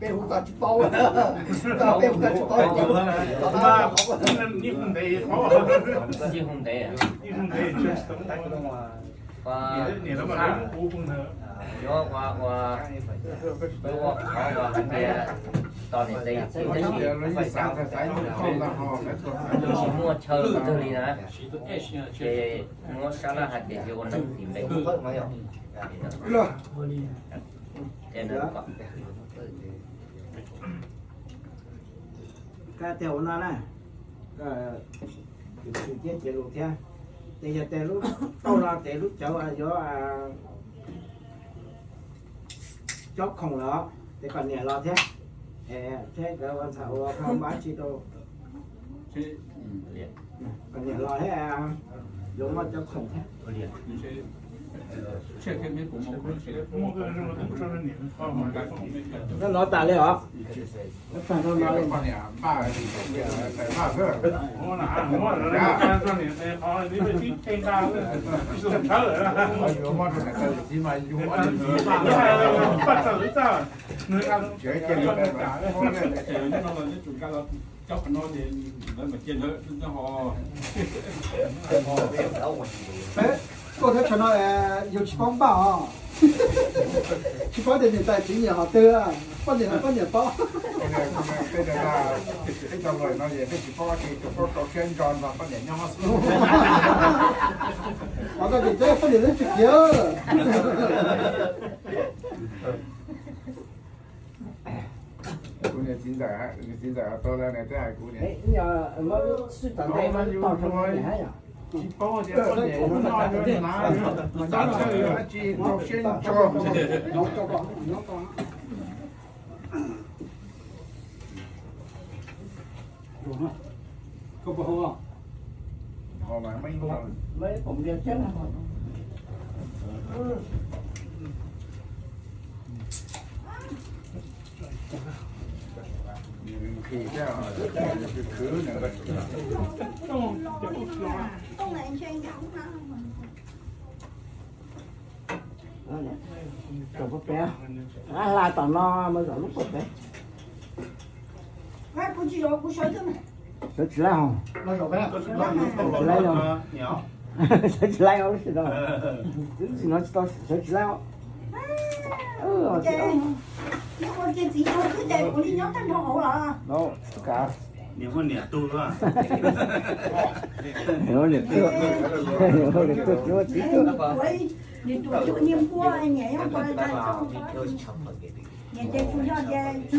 Peb hu tsis paub, peb hu tsis paub. Ib hu ntev, ib hu ntev. Yuav ua, ua, yuav ua qhov uas hais tias tos niam tais yawm txiv tab sis tsis muaj chaw kawg li na, ces muab sab laj hais tias yuav ua neeg tim npe. Koj tias ua no na, koj sim siv thiab cia lus thiab. Ces yog tes lub tauj no tes lub cawv yuav cob khoom los, ces kom niam los thiab, thiab nkawd ua ntxhais ua pog npab tsi rau, kom niam los thiab, yuav muaj cob khoom thiab. Nyob no tas li os. Koj thiab tsam no yus tsis paub npaj os. Tsis paub tias niam tais txiv nyiam qhov twg, poj niam, poj niam paub. Tej no es peb tsis paub, tsis paub rau siab ntso nrog poj niam nyob. Qhov koj tsis teb poj niam lub tsis khiav. Kuv niam txiv ntxawm, niam txiv ntxawm tau lawm nws twb hais kuv niam. Tsis paub tias poj niam yuav noj yuav hnav, yuav txawj yuav dab tsi rau siab ntso. Hla tom no mus zaum lub pob pem. Sawv tsis laib hos. Sawv tsis laib hos, lub sij hawm no. Lub sij hawm no tsis tau sawv tsis laib os. Niam tuaj, niam tuaj, niam tuaj, niam tuaj.